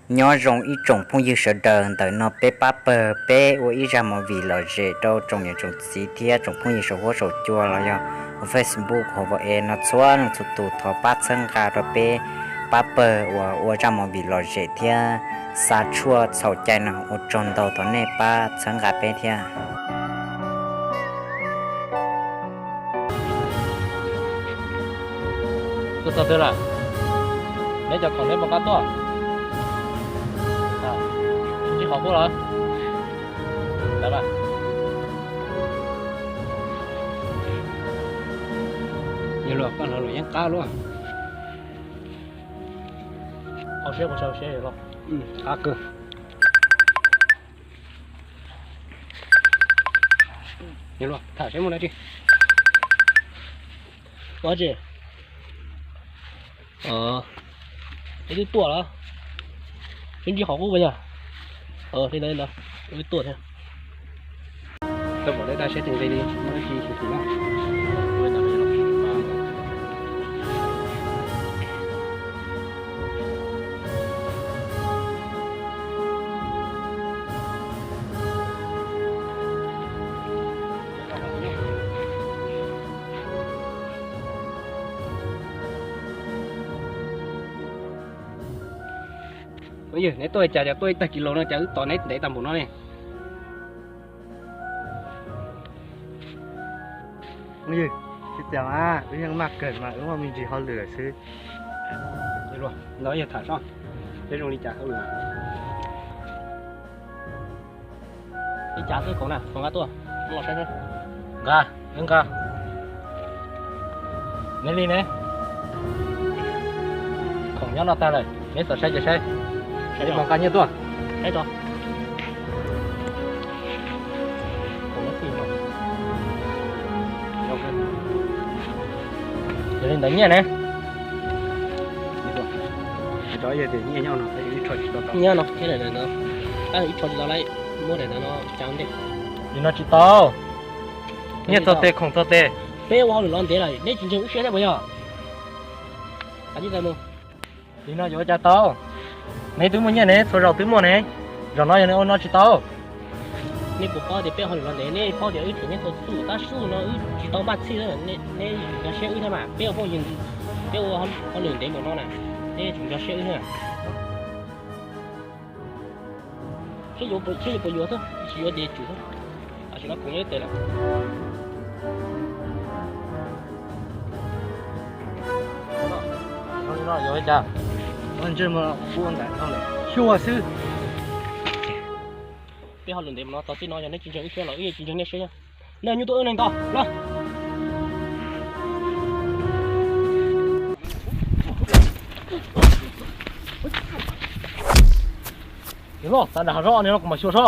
Nyob zoo ib tsoom phooj ywg sawv daws, ntawm no peb pab pawg peb ua ib zaj movie lom zem rau tsoom niam tsoom txiv thiab tsoom phooj ywg saum huab saum cua los yog hauv Facebook hauv WhatsApp no txhua leej txhua tus thov pab txhawb nqa rau peb pab pawg uas ua zaj movie lom zem thiab xa tshuaj txhaum cai no. Ua tsaug ntau, thov nej pab txhawb nqa peb thiab. Tuaj txog twg lawm? Neb cov khoom neb puas nqa tuaj? Sib ntsib qhov qub los? Lawv, yog luag koj hlawv luam yeeb qab luaj. Hauv siab puas sawv siab los? Qab kawg. Tham seb muaj dab tsi. Ua dab tsi? Twb tuaj los? Sib ntsib qhov qub puas yog? Li ntawd li ntawd, twb tuaj thiab. Tau pom dab dab seb tus nqi li muaj dab tsi xyuas xyuas na. Phooj ywg, neb tuaj li cas, cas tuaj ib tag kis los no cas wb tos neb ntev tag npaum no ne? Phooj ywg, tsis tias mas wb yeej maj kawg mas wb muaj me ntsis hauj lwm lawm xwb. Los yog tham seb zoo li cas hauj lwm. Li cas xwb, khoom na, khoom nqa tuaj, los saib seb. Nqa, wb nqa. Neb li ne? Khoom nyob no tag lawm, neb xav saib ces saib. Ib mo nqa nyiaj tuaj. Yog li ntawd nyiaj ne? Nyiaj no, ib tsho tsis tau lawm, muab daim ntawd no cab ntej. Li no tsis tau. Nyiaj txog tes khoom txog tes. Peb ua hauj lwm los ntev lawm, neb tsis ntseeg wb siab thiab puas yog? Li no yuav ua cas tau? Neb twb muaj nyiaj ne, txhua zaus twb muaj ne, zaum no yog neb ua no tsis tau. Neb puas paub tias peb hauj lwm los ntev, neb paub tias wb them nyiaj txhua txhua tab sis no wb tsis tau npaj txhij, neb tsis nkag siab wb thiab mas, peb ua phooj ywg, peb ua hauj lwm ntev npaum no na, neb tsis nkag siab wb thiab. Seb yuav puas yuav xwb, tsis yuav ces tsum xwb. Tam sim no khoom nyob ib tes lawm. Yuav li cas? Ua ntsej muag ua ntawm no lawm xyuas xwb. Peb hauj lwm ntev mus no txog txij no yog neb tsis ntseeg wb siab los wb yeej tsis ntseeg nej siab. Nej nyuj tuaj wb neeg nto los. Los txav nram hav zoov no kuv mam xyuas seb.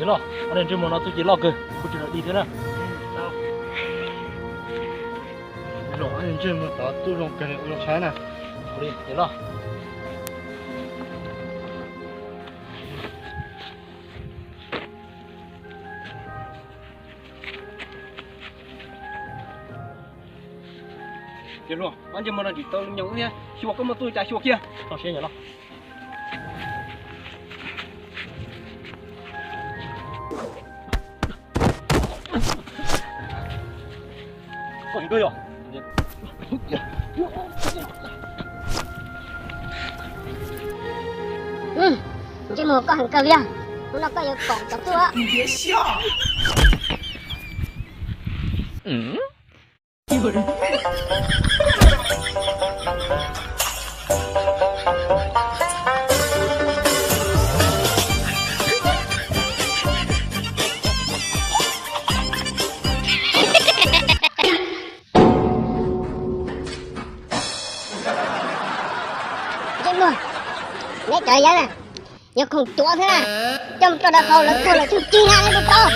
Los, ob niag ntsej muag no txuj ci loj kawg, kuv tsis tau dig thiab na. Los, ob niag ntsej muag tod txuj zoo kawg, ua zoo saib na. Los. Ces luag, ob ntsej muag no tsis tau nyoos wb thiab, xyuas koj muaj txuj li cas xyuas kiag. Txhob siab los. Koj tsis tuaj yog? Ntsej muag koj heev kawg li, hnub no koj yuav koom cov txuj. Ntsej muag, neb cov yawg na, yog khoom cuav thiab na, coj mus rau dav hau lawv tuag lawm txuj ci na neb puas paub?